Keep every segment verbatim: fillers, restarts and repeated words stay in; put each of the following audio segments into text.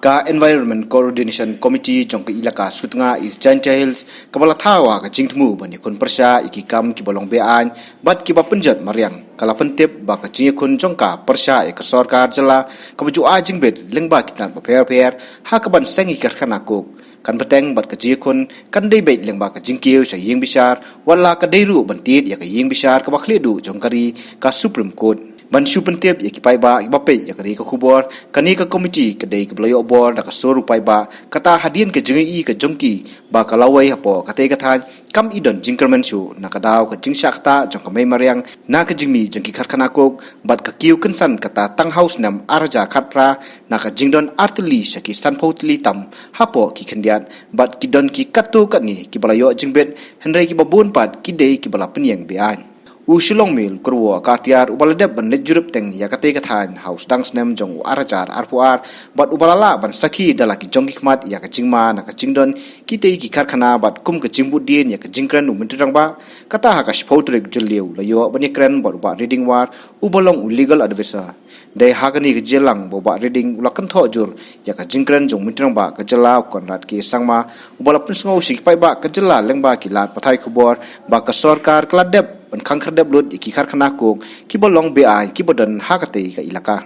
Ka Environment Coordination Committee jong ka Elaka Sutnga East Jaintia Hills kaba la thaw ha ka jingthmu ban ïakhun pyrshah ïa ki kam kiba long beaiñ bad kiba pynjot mariang ka la pyntip ba ka jingïakhun jong ka pyrshah ïa ka sorkar jylla kaba ju ai jingbit lyngba ki tnat bapher bapher ha kaban seng ïa ki karkhana coke kan bteng bad ka jingïakhun kan dei beit lyngba ka jingkiew sha ïing bishar, wat la ka dei ruh ban tied ïa ka ïing bishar kaba khlieh duh jong ka ri, ka Supreme Court. Ban shu pyntip ïa ki paidbah kiba peit ïa kane ka khubor, kane ka komiti ka dei kaba la ïoh bor da ka sur u paidbah, kata hadien ka jingïohi ka jong ki ba ka lawei hapoh katei ka thaiñ kam i don jingkyrmen shuh na ka daw ka jingshah ktah jong ka mei mariang na ka jingmih jong ki karkhana coke bad ka kiew kynsan kata tang ha u snem ar hajar khatphra na ka jingdon ar tylli sha ki sanphew tylli tam hapoh ki khyndiat bad ki don ki katto katne kiba la ïoh jingbit, hynrei kiba bun pat ki dei kiba la pynïeng beaiñ. U Shillong Mail Kyrwoh Kartiar uba la dep ban leit jurip teng ïa katei ka thaiñ ha u sdang snem jong u ar hajar arphew ar bad uba la lah ban sakhi da la ki jong ki khmat ïa ka jingma na ka jingdon kitei ki karkhana bad kum ka jingbud dien ïa ka jingkren u Myntri Rangbah, kata ha ka shiphew tarik Jylliew la ïoh ban ïakren bad u Bah Riding War uba long u legal advisor. Dei ha kane ka jingïalang ba u Bah Riding u la kynthoh jur ïa ka jingkren jong u Myntri Rangbah ka jylla u Conrad K Sangma uba la pynsngew sha ki paidbah ka jylla lyngba ki lad pathai khubor ba ka sorkar ka la dep ban khang khyrdep lut ïa ki karkhana coke kiba long beaiñ kiba don ha katei ka elaka.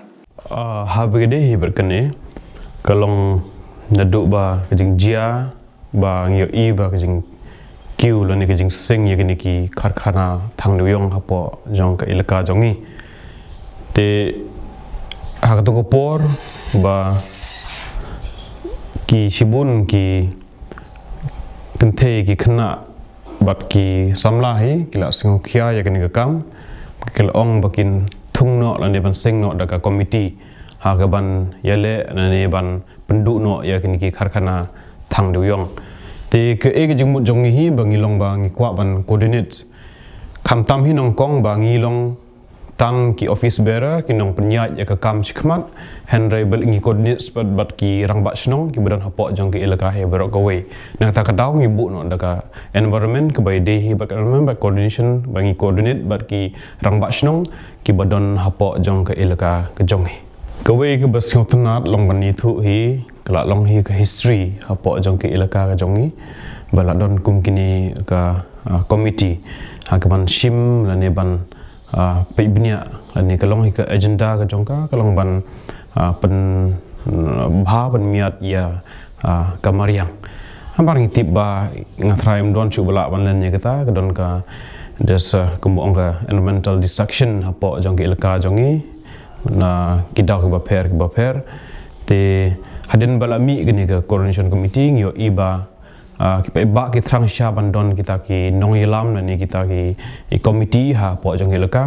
Ah, ha ba ka dei hi bad kane ka long naduh ba ka jingjia ba ngi ïohi ba ka jingkiew lane ka jingseng ïa kine ki karkhana thang dewïong hapoh jong ka elaka jong ngi. Te ha kato ka por ba ki shibun ki kynthei ki khynnah bad ki samla hi ki la sngewkhia ïa kane ka kam, ki la ong ba kin thung noh lane ban seng noh da ka komiti ha kaban ïaleh lane ban pynduh noh ïa kine ki karkhana thang dewïong. Te kaei ka jingmut jong ngi hi ba ngi long ba ngi kwah ban coordinate. Khamtam hi nyngkong ba ngi long tang ki office bearer ki nongpynïaid ïa ka kam shakhmat, hynrei ba ngi coordinate bad, bad ki rangbah shnong kiba don hapoh jong ka elaka hi baroh kawei. Na kata ka daw ngi buh noh da ka environment kaba ïadei hi bad ka environment bad coordination ba ngi coordinate bad ki rangbah shnong kiba don hapoh jong ka elaka ka jong ngi. Kawei kaba sngewtynnat long ban ïathuh hi ka la long hi ka history hapoh jong ka elaka ka jong ngi ba la don kum kine ka, ah, komiti ha kaban shim lane ban, ah, peit bniah lane ka long hi ka agenda ka jong ka ka long ban, ah, pyn, ah, bha ban miat ïa, ah, ka mariang. Namar ngi tip ba nga trai ym don shuh ba lah ban len ïa kata ka don ka des, ah, kumba ong ka environmental destruction hapoh jong ka elaka jong ngi na ki daw kiba pher kiba pher. Te hadien ba la mih kane ka coordination committee ngi ïohi ba, ah, ki paidbah ki thrang shisha ban don kita ki nongïalam lane kita ki, ki komiti hapoh jong ka elaka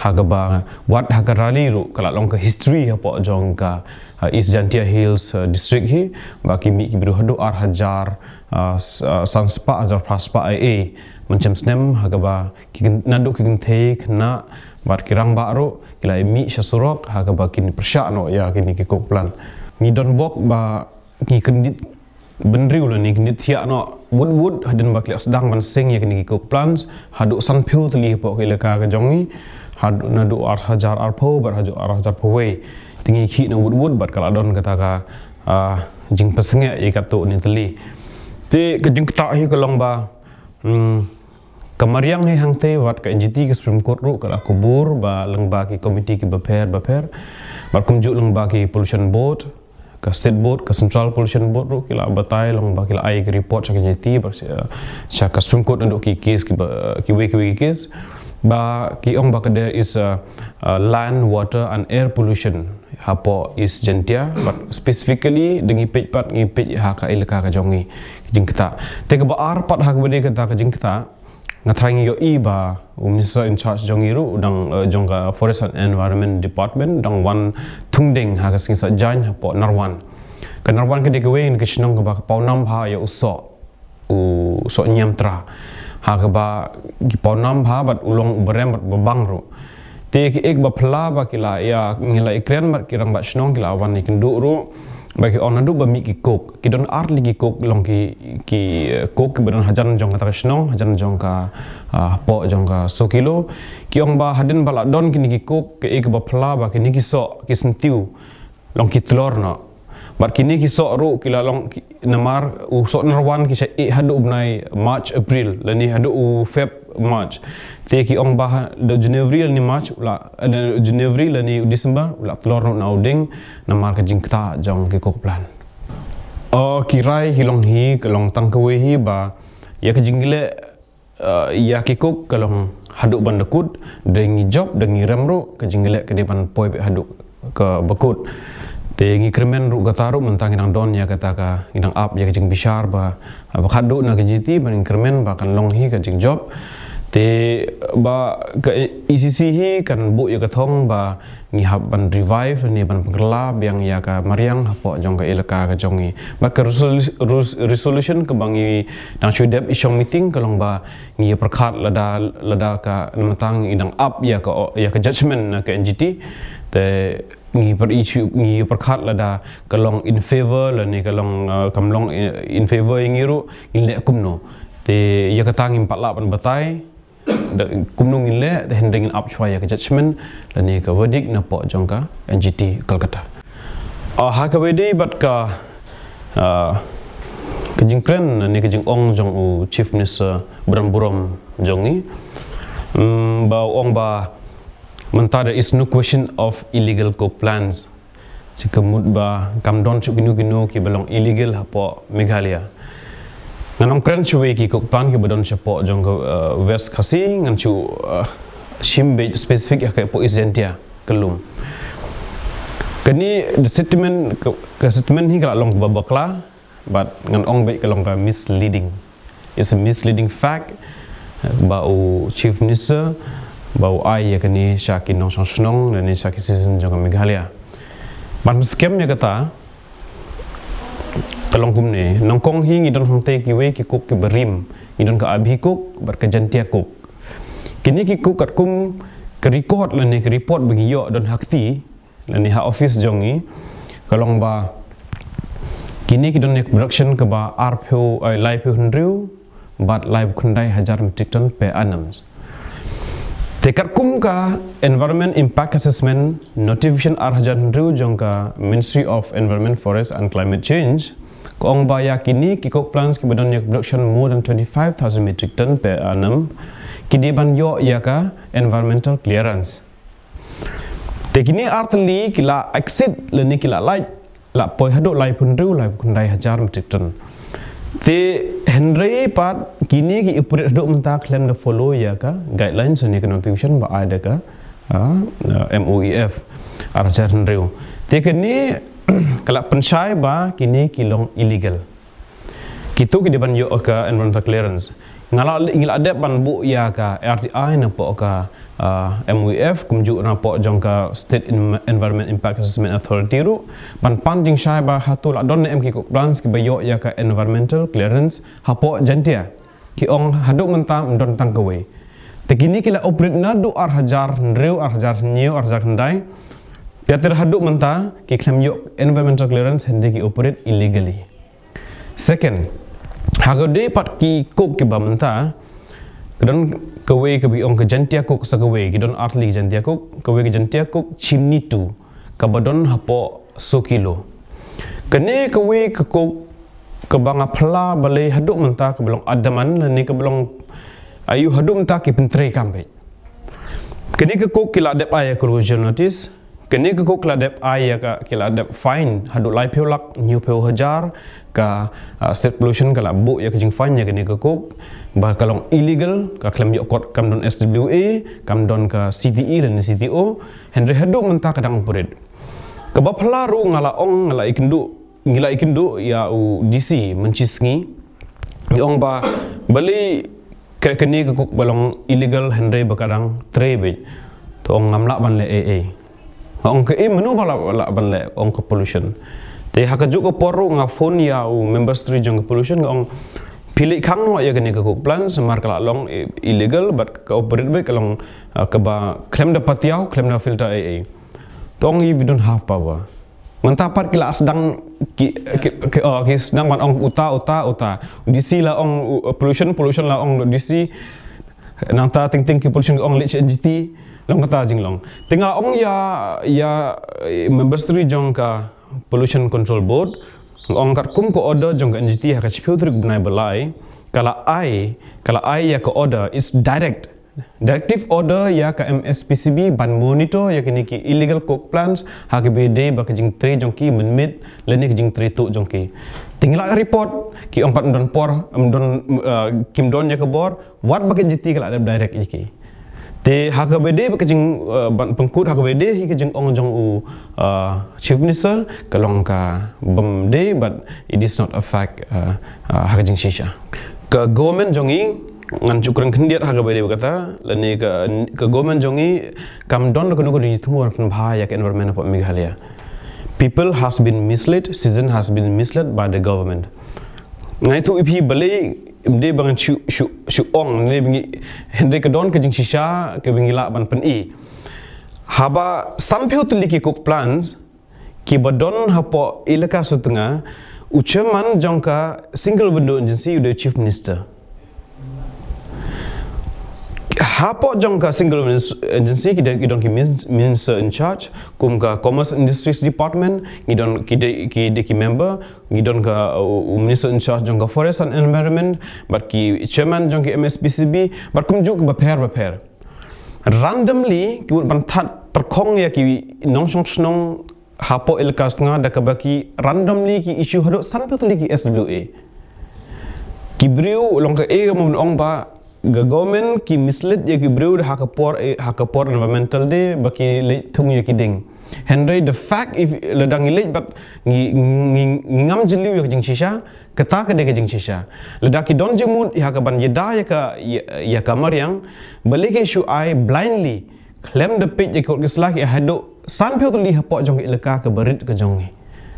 ha kaba wat ha ka rally ruh ka la long ka history hapoh jong ka, ah, East Jaintia Hills, ah, district hi ba ki mih ki briew haduh ar hajar, ah, s-, ah, san spah hajar phra spah ei ei mynshem snem ha kaba ki kyn-, naduh ki kynthei khynnah bad ki rangbah ruh ki la mih sha surok ha kaba kin pyrshah noh ïa kine ki coke plant. Ngi don bok ba ngi kyndit bynriew lane kyndit thiah noh wut wut hadien ba ki la sdang ban seng ïa kine ki coke plants haduh sanphew tylli hapoh ka elaka ka jong ngi, haduh naduh ar hajar arphew bad haduh ar hajar phew wei. Te ngi khih noh wut wut bad ka la don kata ka, ah, jingpynsngewsih ïa katto ne tylli. Te ka jingktah hi ka long ba, hmm, ka mariang hi hangtei wat ka N G T ka Supreme Court ruh ka la kubur ba lyngba ki komiti kiba pher ba pher bad kumjuh lyngba ki pollution board, ka state board, ka central pollution board ruh ki la batai lyngba ki la ai ki report sha ka N G T bad sha, sha ka Supreme Court naduh ki case kiba, kiwei kiwei ki case ba ki ong ba ka there is a, a land, water and air pollution hapoh East Jaintia, but specifically da ngi peit pat ngi peit ha ka elaka ka jong ngi jingktah. Te kaba ar pat ha kaba dei kata ka jingktah, nga trai ngi ïohi ba u minister in charge jong ngi ruh dang, eh, jong ka Forest and Environment Department dang wan thung deng ha ka sngi Saitjaiñ hapoh Narwan. Ka Narwan ka dei kawei na ka shnong kaba ka pawnam bha ïa u soh, u soh niamtra. Ha kaba ki pawnam bha bad u long u barem bad babang ruh. Te ki ek ba phylla ba ki la ïa, ngi la ïakren bad ki rangbah shnong ki la wan ïakynduh ruh ba ki ong naduh ba mih ki coke, ki don ar tylli ki coke long ki, ki, eh, coke kiba don hajan jong kata ka shnong, hajan jong ka, ah, hapoh jong ka so kilo. Ki ong ba hadien ba la don kine ki coke, ki ek ba phylla ba kine ki soh ki syntiew long ki tlor noh. Bad kine ki soh ruh ki la long ki, namar u soh narwan ki sha ih haduh u bnai March, April, lane haduh u Feb, March. Te ki ong ba ha, da January lane March, u la, da January lane u December, u la tlor noh na u dieng, namar ka jingktah jong ki coke plant. O, ki rai ki long hi, ka long tang kawei hi ba, ïa ka jingleh, eh, ïa ki coke ka long haduh ban da kut, da ngi jop, da ngi rem ruh, ka jingleh ka dei ban poi beit haduh kaba kut. Te ngi kyrmen ruh kata ruh, mynta ngi dang don ïa kata ka, ngi dang ap ïa ka jingbishar ba, ba haduh na ka N G T, ba ngi kyrmen ba kan long hi ka jingjop. Te ba ka E C C hi kan buh ïa ka thong ba ngi hap ban revive ne ban pynkylla biang ïa ka mariang hapoh jong ka elaka ka jong ngi. Bad ka resolu-, res-, resolution kaba ngi dang shu dep i shong meeting ka long ba ngi ïa pyrkhat lada, lada ka, namar tang ngi dang ap ïa ka, ïa ka judgment na ka N G T. Te ngi per issue, ngi ïa pyrkhat lada ka long in favor lane ka long, uh, kam long in, in favor ïa ngi ruh, ngin leh kumno. Te ïa kata ngim pat lah ban batai. Da, kumno ngin leh, te hynrei ngin ap shuwa ïa ka judgment lane ka verdict napoh jong ka N G T Kolkata. Ah, ha kaba ïadei bad ka, ah, ka jingkren lane ka jingong jong u Chief Minister burom burom jong ngi. Hmm, ba u ong ba mynta there is no question of illegal coke plants. Shi ka mut ba kam don shuh kino kino kiba long illegal hapoh Meghalaya. Ngan ym kren shuh ïa ki coke plant kiba don shapoh jong ka, uh, West Khasi, ngan shu, uh, shim beit specific ïa ka hapoh East Jaintia ka lum. Kane the statement, ka, ka statement hi ka la long kaba bakla, bad ngan ong beit ka long ka misleading. It's a misleading fact, eh, ba u Chief Minister, ba u ai ïa kane sha ki nongshong shnong, lane sha ki citizen jong ka Meghalaya. Ban skhem ïa kata, ka long kumne, nyngkong hi ngi don hangtei kiwei ki coke kiba rim, ngi don ka Abbey Coke, bad ka Jaintia Coke. Kine ki coke katkum ka record lane ka report ba ngi ïoh don ha kti, lane ha office jong ngi, ka long ba kine ki don ïa ka production kaba arphew, eh, laiphew hynriew bad laiphew khyndai hajar metric ton per annum. Te katkum ka Environment Impact Assessment Notification ar hajar hynriew jong ka Ministry of Environment, Forest and Climate Change, ka ong ba ïa kine ki coke plants kiba don ïa ka production more than twenty-five thousand metric ton per annum, ki dei ban ïoh ïa ka environmental clearance. Te kine artylli ki la exceed lane ki la lait, la poi haduh laiphew hynriew, laiphew khyndai hajar metric ton. Te hynrei pat kine ki operate haduh mynta khlem da follow ïa ka guidelines lane ka notification ba ai da ka, ah, ah, M O E F ar hajar hynriew. Te kane ka la pynshai ba kine ki long illegal. Kito ki dei ban ïoh ka environmental clearance. Nga la, ngi la dep ban buh ïa ka R T I napoh ka, ah, M O E F, kumjuh napoh jong ka State En-, Environment Impact Assessment Authority ruh, ban pan jingshai ba hato la don ne em ki coke plants kiba ïoh ïa ka environmental clearance hapoh Jaintia. Ki ong haduh mynta ym don tang kawei. Te kine ki la operate naduh ar hajar hynriew, ar hajar hynñiew, ar hajar khyndai. Te haduh mynta ki khlem ïoh environmental clearance, hynrei ki operate illegally. Second, ha kaba ïadei pat ki coke kiba mynta, ka don kawei kaba ong ka Jaintia Coke sa kawei, ki don artylli ka Jaintia Coke, kawei ka Jaintia Coke Chimney two, kaba don hapoh saw kilo. Kane kawei ka coke kaba nga phylla balei haduh mynta kaba long adamant, lane kaba long aiu haduh mynta ki pyntrei kam beit. Kane ka coke ki la dep ai ïa ka closure notice, kane ka coke ki la dep ai ïa ka, ki la dep fine haduh laiphew lak, hynñiewphew hajar, ka, ah, State Pollution ka la buh ïa ka jingfine ïa kane ka coke, ba ka long illegal, ka khlem ïoh kot, kam don S W A, kam don ka C T E lane C T O, hynrei haduh mynta ka dang operate. Kaba phylla ruh nga la ong, nga la ïakynduh, ngi la ïakynduh ïa u D C mynshisngi. Ngi ong ba balei ka, kane ka coke ba long illegal hynrei ba ka dang trei beit. To ong ngam lah ban leh ei ei. Nga ong kaei, mano ba lah, lah ban leh, ong ka Pollution. Te ha kajuh ka por ruh nga phone ïa u member secretary jong ka Pollution, nga ong phi leit khang noh ïa kane ka coke plant, namar ka la long i-, illegal bad ka operate beit, ka long, ah, kaba khlem da patiaw, khlem da filter ei ei. To ong we don't have power. Mynta pat ki la sdang ki, ki, ki, oh, ki sdang ban ong uta, uta, uta. D C la ong, uh, Pollution, Pollution la ong D C. Nangta teng teng ki Pollution ong leit sha N G T. Long kata jinglong. Te nga ong ïa, ïa, eh, member secretary jong ka Pollution Control Board, ong katkum ka order jong ka N G T ha ka chiphew tarik bnai ba lai, ka la ai, ka la ai ïa ka order, is direct, directive order ïa ka M S P C B ban monitor ïa kine ki illegal coke plants ha kaba ïadei bad ka jingtrei jong ki mynmiet lane ka jingtrei tuh jong ki. Te ngi la report, ki ong pat ym don por, ym don, uh, kim don ïa ka bor, wat ba ka N G T ka la dep direct ïa ki. Te ha kaba ïadei bad ka jing, uh, ban pynkut ha kaba ïadei hi ka jingong jong u, uh, Chief Minister, ka long ka bym dei, but it is not a fact, uh, uh, ha ka jingshisha. Ka government jong ngi, ngan shu kren khyndiat ha kaba ïadei bad kata, lane ka, ka government jong ngi kam don kano kano ka jingthmu ban pynbha ïa ka environment hapoh Meghalaya. People has been misled, citizen has been misled by the government. Nga ïathuh ïa phi balei ym dei ba ngan shu, shu, shu ong, ne ba ngi, hynrei ka don ka jingshisha kaba ngi lah ban pyni. Haba sanphew tylli ki coke plants kiba don hapoh Elaka Sutnga, u chairman jong ka single window agency u dei Chief Minister. Hapoh jong ka single window agency ki don, ki don ki min-, minister in charge, kum ka Commerce Industries Department, ki don ki dei, ki dei ki member, ngi don ka, uh, u Minister in charge jong ka Forest and Environment, bad ki chairman jong ki M S P C B, bad kumjuh kiba pher ba pher. Randomly, ki mut ban thad tyrkhong ïa ki nongshong shnong hapoh Elaka Sutnga da kaba ki randomly ki issue haduh sanphew tylli ki S W A. Ki briew long kaei kaba ngan ong ba ka government ki mislead ïa ki briew da ha ka por, eh, ha ka por Environmental Day ba ki leit thung ïa ki dieng. Hynrei the fact, if lada ngi leit bad ngi, ngi, ngi ngam jylliew ïa ka jingshisha, kata ka dei ka jingshisha. Lada ki don jingmut ïa ka ban ïada ïa ka, ïa, ïa ka mariang, balei ki shu ai blindly, khlem da peit ïa ka kot ka sla, ki ai haduh sanphew tylli hapoh jong ka Elaka kaba rit ka jong ngi,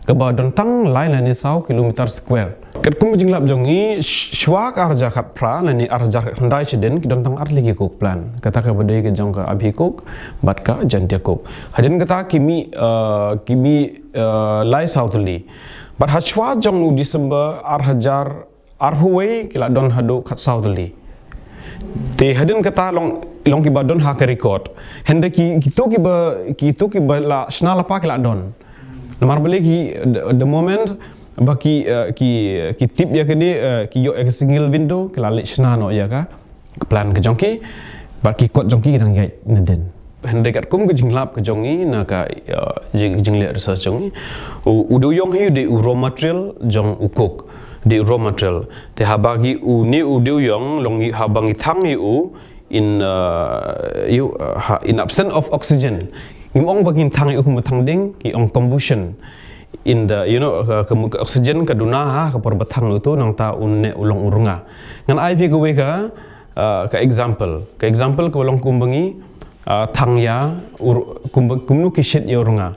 kaba don tang lai lane saw kilometer square. Katkum ka jinglap jong ngi, sh-, shwa ka ar hajar khatphra lane ar hajar khyndai shadien, ki don tang ar tylli ki coke plant. Kata kaba dei ka jong ka Abhi Coke bad ka Jaintia Coke. Hadien kata ki mih, uh, ki mih, uh, lai saw tylli. Bad ha shwa jong u December ar hajar arphew wei, ki la don haduh khatsaw tylli. Te hadien kata long, long kiba don ha ka record. Hynrei ki, kito kiba, kito kiba la shna lypa ki la don. Namar balei ki, the, the moment ba ki, eh, ki, ki tip ïa kane, eh, ki ïoh ïa ka single window, ki la leit shna noh ïa ka, ka plant ka jong ki, bad ki kot jong ki ki dang ïaid nadien. Hynrei katkum ka jinglap ka jong ngi na ka, eh, jing, jingleh research jong ngi, u, u dewïong hi u dei u raw material jong u coke, dei u raw material. Te haba ngi, une u dewïong, long ngi, haba ngi thang ïa u, in, uh, ïa u, uh, ha, in absence of oxygen. Ngim ong ba ngin thang ïa u kum ba thang dieng, ki ong combustion. In the, you know, ka, ka, ka oxygen ka duna ha ka por ba thang ïa uto, nangta une u long u rnga. Ngan ai phi kawei ka, uh, ka example. Ka example kaba long kumba ngi, uh, thang ïa u r-, kumba, kumno ki shit ïa u rnga.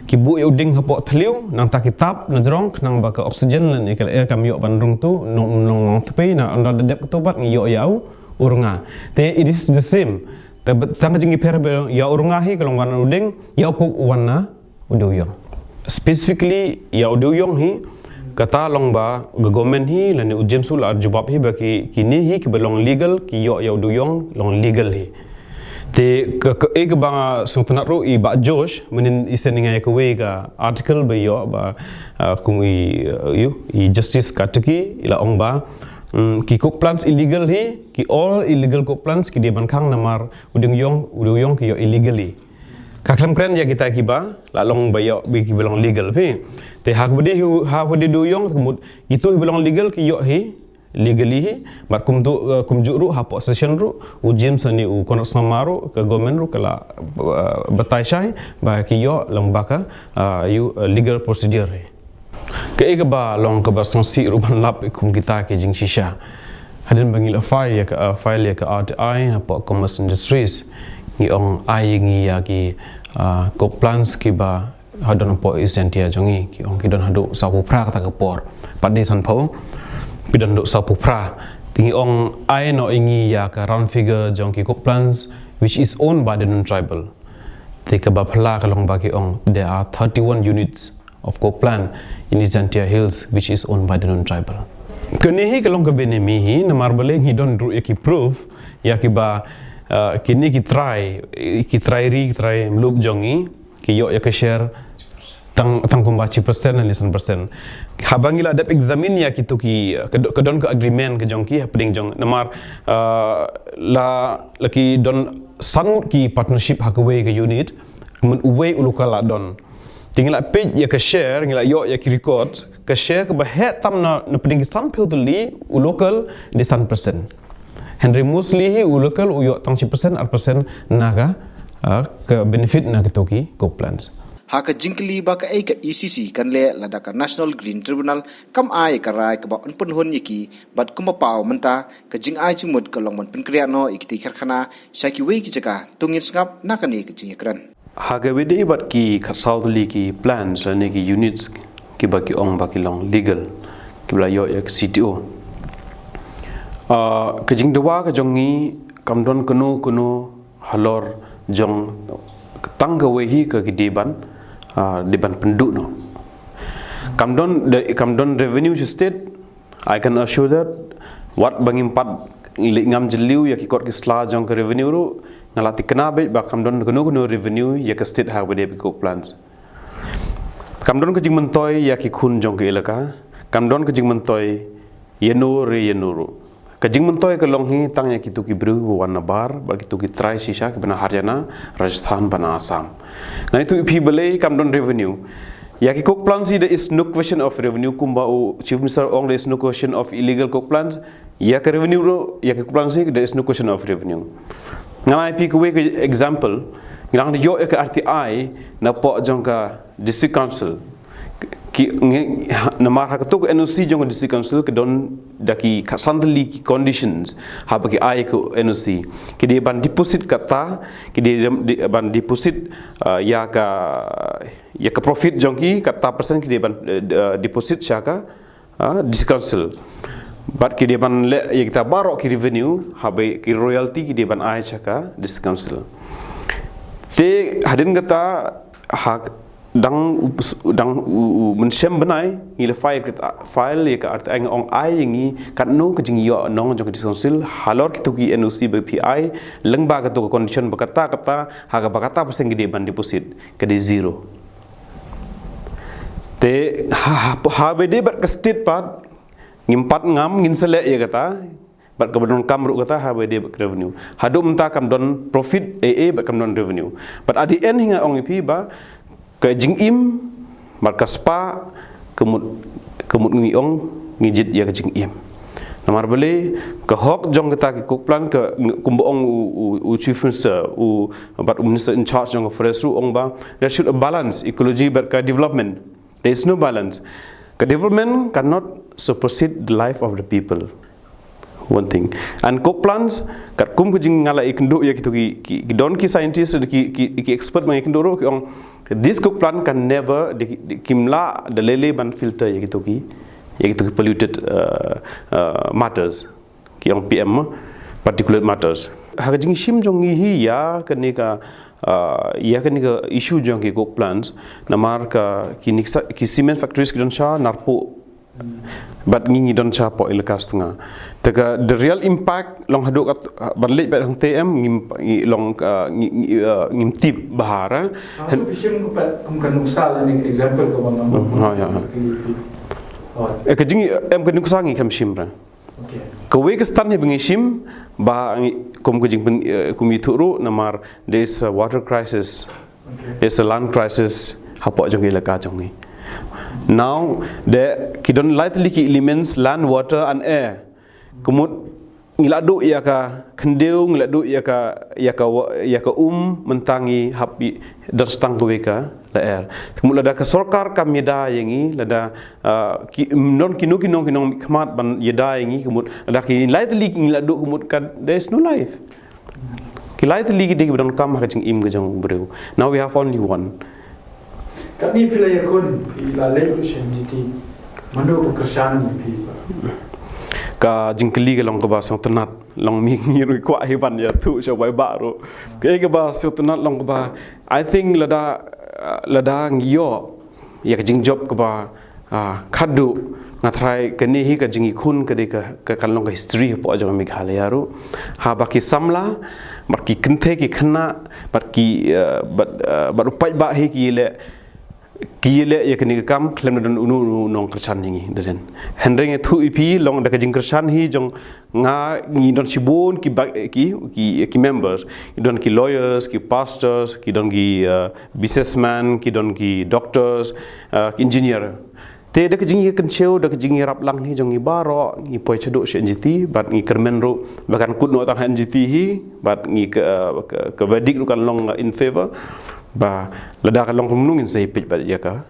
Ki buh ïa u dieng hapoh thliew, nangta ki tap na jrong, khnang ba ka oxygen lane ka air kam ïoh ban rung tu, nong, nong, nong tpei, na, ynda da dep kato pat ngi ïoh ïa u, u rnga. Te it is the same. Te ba, tang ka jingïapher ba ïa u rnga hi ka long wan na u dieng, ïa u coke wan na u dewïong. Specifically, ïa u dewïong hi, kata long ba ka government hi, lane u James u la jubab hi ba ki, kine hi kiba long legal, ki ïoh ïa u dewïong, long legal hi. Te ka, ka, eh, kaba nga sngewtynnat ruh i Bah Josh, mynhynnin i send ïa nga ïa kawei ka article ba ïoh ba, ah, kum i, eh, ïa u, i Justice Katiki, i la ong ba, mm, ki coke plants illegal hi, ki all illegal coke plants ki dei ban khang namar u dewïong, u dewïong ki ïoh illegally. Ka khlem kren ïa kita kiba la long ba ïoh, ba kiba long legal phi. Te ha kaba dei hi, ha kaba dei u dewïong, ka mut kito hi ba long legal ki ïoh hi, legally hi, bad kumtu, eh, kumjuh ruh, hapoh session ruh, u James lane u Conrad Sangma ruh, ka government ruh, ka la, eh, batai shai, ba ki ïoh lyngba ka, eh, ïa u, eh, legal procedure hi. Kaei kaba long kaba sngewsih ruh ban lap kum kita ki jingshisha. Hadien ba ngi la file ïa ka, eh, file ïa ka R T I, napoh Commerce Industries. Ngi ong ai ngi ïa ki, eh, coke plants kiba ha don hapoh East Jaintia jong ngi, ki ong ki don haduh sawphew phra kata ka por. Pat dei sanphew, ki don haduh sawphew phra. Te ngi ong ai noh ïa ngi ïa ka round figure jong ki coke plants, which is owned by the non-tribal. Te kaba phylla ka long ba ki ong, there are thirty-one units of coke plant in East Jaintia Hills, which is owned by the non-tribal. Kane hi ka long kaba ne mi hi, namar balei ngi don ruh ïa ki proof, ïa kiba, uh, kine ki trai, ki trai ri, ki trai mlup jong ngi, ki ïoh ïa ka share Tang, tang kumba chi percent ne san percent. Haba ngi la dep examine ïa kito ki, ka do-, ka don ka agreement ka jong ki, hapdeng jong, namar, ah, la, la ki don san ngut ki partnership ha kawei ka unit, ka mut uwei u local la don. Te ngi la peit ïa ka share, ngi la ïoh ïa ki record, ka share kaba heh tam na, na pdeng ki sanphew tylli, u local dei san percent. Hynrei mostly hi u local u ïoh tang shi percent, ar percent na ka, ah, ka benefit na kito ki coke plants. Ha ka jingkylli ba kaei ka E C C kan leh lada ka National Green Tribunal kam ai ka rai kaba yn pynhun ïa ki, bad kumba paw mynta, ka jingai jingmut ka long ban pynkhreh noh ïa kitei ki karkhana sha kiwei ki jaka, to ngin sngap na kane ka jingïakren. Ha kaba ïadei bad ki khatsaw tylli ki plants lane ki units kiba ki ong ba ki long legal, kiba la ïoh ïa ka C T O. Ah, ka jingdawa ka jong ngi kam don kano kano halor jong tang kawei hi ka ki dei ban, ah, dei ban pynduh noh. Kam don, kam don revenue sha state, I can assure that, wat ba ngim pat leit ngam jylliew ïa ki kot ki sla jong ka revenue ruh, nga la thikna beit ba kam don kano kano revenue ïa ka state ha kaba ïadei bad ki coke plants. Kam don ka jingmyntoi ïa ki khun jong ka elaka, kam don ka jingmyntoi ïano re ïano ruh. Ka jingmyntoi ka long hi tang ïa kito ki briew ba wan na bar, bad kito ki trai shisha kiba na Haryana, Rajasthan, bad na Assam. Ngan ïathuh ïa phi balei kam don revenue. Ïa ki coke plants hi, there is no question of revenue, kumba u Chief Minister ong, there is no question of illegal coke plants. Ïa ka revenue ruh, ïa ki coke plants hi, there is no question of revenue. Ngan ai phi kawei ka example, ngi dang ïoh ïa ka R T I napoh jong ka District Council. Ki, ngi, ha, namar ha kato ka N O C jong ka District Council ka don da ki khatsan tylli ki conditions haba ki ai ka N O C. Ki dei ban deposit kata, ki dei, dei ban deposit, ah, ïa ka, ïa ka profit jong ki, kata percent ki dei ban, eh, eh, deposit sha ka, ah, District Council. Bad ki dei ban leh ïa kita baroh ki revenue, haba ki royalty ki dei ban ai sha ka District Council. Te hadien kata, ha, dang u, dang u, u mynshem bnai, ngi la file ka, file ïa ka R T I, nga ong ai ïa ngi katno ka jingïoh nong jong ka District Council halor kito ki N O C ba phi ai, lyngba kato ka condition ba kata kata, ha kaba kata percent ki dei ban deposit, ka dei zero. Te ha, ha, haba ïadei bad ka state pat, ngim pat ngam, ngin sa leh ïa kata, bad kaba donkam ruh kata haba ïadei bad ka revenue. Haduh mynta kam don profit, eh, eh, bad kam don revenue. But at the end hi nga ong ïa phi ba ka jingim bad ka spah, ka mut, ka mut ngi ong ngi jied ïa ka jingim. Namar balei, ka hok jong kata ki coke plant ka, kumba ong u, u, u Chief Minister, u, bad u Minister in charge jong ka forest ruh ong ba there should a balance, ecology bad ka development. There is no balance. Ka development cannot supersede the life of the people. One thing. And coke plants, katkum ka jing nga la ïakynduh ïa kito ki, ki, ki don ki scientist, ki, ki, ki expert ba nga ïakynduh ruh, ki ong, this coke plant can never, de, de, kim lah da lei lei ban filter ïa kito ki, ïa kito ki polluted, uh, uh, matters. Ki ong P M, particulate matters. Ha ka jingshim jong ngi hi ïa kane ka, ah, ïa kane ka issue jong ki coke plants, namar ka ki niksa, ki cement factories ki don sha Narpuh. Bad ngi ngi don sha poh Elaka Sutnga. Te ka the real impact long haduh kat, ban leit bad hangta em, ngi, ngi long, ah, ngi, ngi, ah, ngim tip bha re. Ah, tu phi shim ka pat kum ka nuksa lane example ka bang. Hmm, ha, ya, ha. Ka jing em ka nuksa ngi kam shim re. Okay. Kawei ka stand hi ba ngi shim, ba ngi, kum ka jingpyn, eh, kum ïathuh ruh, namar there is a water crisis. Okay. There is a land crisis hapoh jong ka elaka jong ngi. Now, de ki don lai tylli ki elements, land, water and air. Ka mut ngi la duh ïa ka khyndew, ngi la duh ïa ka, ïa ka wa-, ïa ka um, mynta ngi hap i, don stang kawei ka lyer. Ka mut lada ka sorkar kam ïada ïa ngi, lada, ah, ki, non kino kino ki nongmihkhmat ban ïada ïa ngi, ka mut lada ki lai tylli ngi la duh, ka mut ka, there is no life. Ki lai tylli ki dei kiba donkam ha ka jingim ka jong u briew. Now we have only one. Katni phi la ïakhun, phi la leit sha N G T. Mano ka kyrshan ïa phi ba? Ka jingkylli ka long kaba sngewtynnat. Long mi ngi ruh kwah hi ban ïathuh sha u paidbah ruh. Kaei kaba sngewtynnat long kaba, I think lada, lada ngi ïoh ïa ka jingjop kaba, ah, khadduh, nga tharai kane hi ka jingïakhun ka dei ka, ka kan long ka history hapoh jong Meghalaya ruh. Haba ki samla, bad ki kynthei ki khynnah, bad ki, ah, bad, ah, bad u paidbah hi ki leh ki leh ïa kane ka kam khlem da don uno uno nongkyrshan ïa ngi, da don. Hynrei nga ïathuh ïa phi, long da ka jingkyrshan hi jong nga, ngi don shibun ki ba-, ki, ki, ki members, ki don ki lawyers, ki pastors, ki don ki, uh, businessmen, ki don ki doctors, uh, ki engineer. Te da ka jingïakynshiew, da ka jingïarap lang hi jong ngi baroh, ngi poi shaduh sha N G T, bad ngi kyrmen ruh ba kan kut noh tang ha N G T hi, bad ngi ka, ka, ka verdict ruh kan long in favor. Ba lada ka long kumno, ngin sa ïapeit bad ïa ka,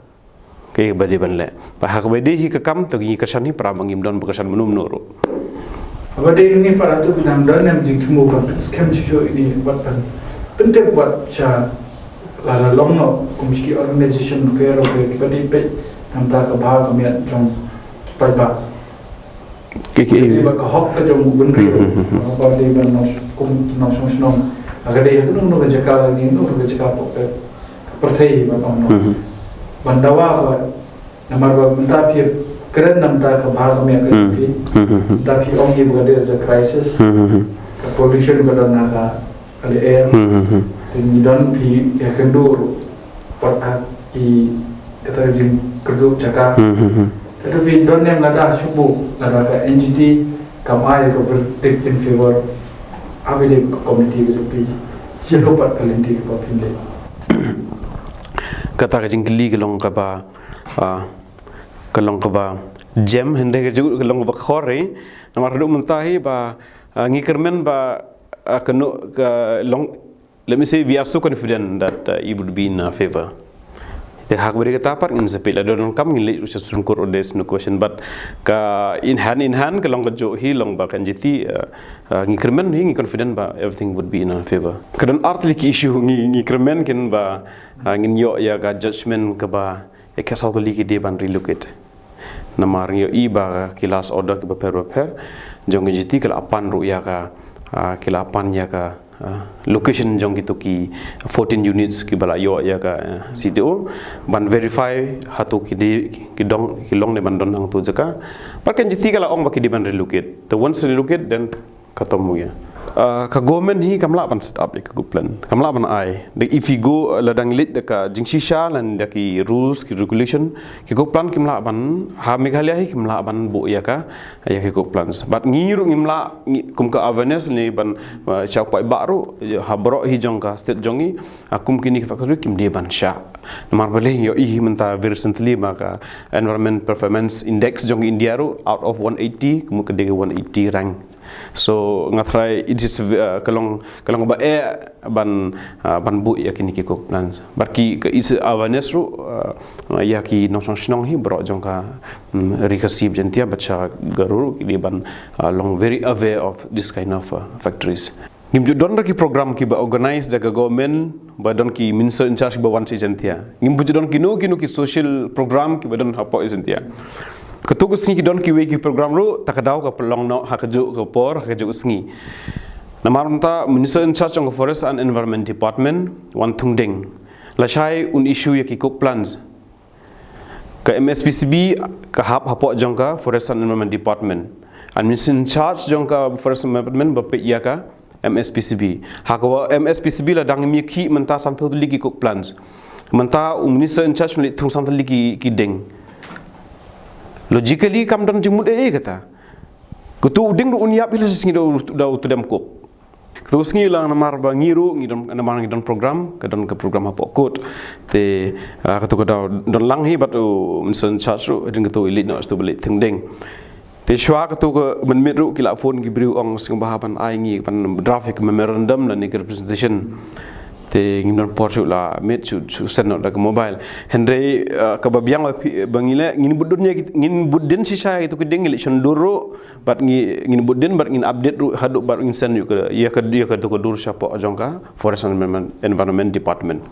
ka ïa ba dei ban leh. Ba ha kaba dei hi ka kam, to ngi kyrshan hi, para ba ngim don ba kyrshan mynno mynno ruh. Haba dei ngi para to ki dang don ne jingthmu ban pynskhem shuh shuh ïa ini, bad ban pyntip bad sha la la long noh kum shi ki organization pher pher kiba dei peit na ka bynta ka bha ka miat jong ki paidbah. Ki, ki, dei ba ka hok ka jong u bynriew. Hmm, hmm, hmm, hmm. Haba dei ban nong, kum nongshong shnong, ha ka dei ha kano kano ka jaka lane kano kano ka jaka hapoh ka pyrthei ban ong noh. Hmm, hmm. Ban dawa ba namar ba mynta phi kren na ka bynta ka bha ka miat ka, hmm, phi. Hmm, hmm, hmm. Mynta phi ong ïa ba ka dei as a crisis. Hmm, hmm, hmm. Ka pollution ka don ha ka, ka lyer. Hmm, hmm, hmm. Te ngi don phi ïakynduh ruh pat ha ki, kata ka jingkyrduh jaka. Hmm, hmm, hmm. Te phi don ne em lada shu buh, lada ka N G T kam ai ka verdict in favor, haba dei ka committee ka jong phi, sha lo pat ka lynti kaba phin leh? Kata ka jingkylli ka long kaba, ah, ka long kaba jem, hynrei ka jong ka long kaba khor hi. Namar haduh mynta hi ba, ah, ngi kyrmen ba, ah, kano ka long, let me say, we are so confident that, uh, it would be in our favor. Te ha kaba dei kata pat ngin sa peit, lada donkam ngin leit ruh sha Supreme Court, there's no question, but ka in hand in hand ka long kajuh hi, long ba ka N G T, uh, uh, ngi kyrmen hi, ngi confident ba everything would be in our favor. Ka don ar tylli ki issue ngi, ngi kyrmen kin ba, uh, ngin ïoh ïa ka judgment kaba ïa ki saw tylli ki dei ban relocate. Namar ngi ïohi ba ki last order kiba pher ba pher jong ka N G T ki la pan ruh ïa ka, ah, ki la pan ïa ka, ah, location jong kito ki fourteen units kiba la ïoh ïa ka, ah, C T O ban verify hato ki dei, ki dong, ki long ne ban don hangto jaka. Bad ka N G T ka la ong ba ki dei ban relocate. Te once relocate, then khatam ho gaya. Ah, ka government hi kam lah ban set up ïa ka coke plant. Kam lah ban ai. Da if you go, ah, lada ngi leit da ka jingshisha lane da ki rules, ki regulation, ki coke plant kim lah ban, ha Meghalaya hi kim lah ban buh ïa ka, ïa ki coke plants. But ngi ruh ngim lah, ngi, kum ka awareness ne ban, ah, sha u paidbah ruh, ha baroh hi jong ka state jong ngi, ah, kum kine ki factory kim dei ban shah. Namar balei ngi ïohi hi mynta very recently ba ka Environment Performance Index jong India ruh, out of one eighty, kum ka dei ka one eighty rank. So nga tharai it is, uh, ka long, ka long ba eh ban, uh, ban buh ïa kine ki coke plants. Bad ki, ka is awareness ruh, uh, ïa ki nongshong shnong hi baroh jong ka, mm, Ri Khasi Jaiñtia bad sha Garo ruh ki dei ban, uh, long very aware of this kind of, uh, factories. Ngim ju don ruh ki program kiba organize da ka government ba don ki minister in charge kiba wan sha Jaiñtia. Ngim ju don kino kino ki social program kiba don hapoh Jaiñtia. Kato ka sngi ki don kiwei ki program ruh, ta ka daw ka pynlong noh ha kajuh ka por, ha kajuh ka sngi. Namar mynta Minister in charge jong ka Forest and Environment Department, Wahn Thungdeng, lashai un issue ïa ki coke plants. Ka M S P C B ka hap hapoh jong ka Forest and Environment Department. And Minister in charge jong ka Forest and Environment ba peit ïa ka M S P C B. Ha ka M S P C B la dang ïa ki mynta sanphew tylli ki coke plants. Mynta u Minister in charge u leit thung san tylli ki, ki ding. Logically kam don jingmut ei ei kata. Kato u ding ruh un ïap hi la shi sngi da u, da u tu dem coke. Kato ka sngi la namar ba ngi ruh ngi don, namar ngi don program, ka don ka program hapoh court. Te, ah, kato ka daw don lang hi bad u Minister in charge ruh, hadien kato i leit noh sha uto ba leit thung ding. Te shuwa kato ka mynmiet ruh ki la phone ki briew ong sngewbha ban ai ngi ban draft ïa ka memorandum lane ka representation. Te ngim don por shuh la miet shuh, shuh send noh da ka mobile. Hynrei, ah, kaba biang ba phi, ba ngi leh, ngin bud dien ïa ki, ngin bud dien shisha ïa kito ki ding, ngi leit shon dur ruh, bad ngi, ngin bud dien bad ngin update ruh haduh bad ngin send ïa ka, ïa ka, ïa kato ka dur shapoh jong ka Forest and Environment, Environment Department.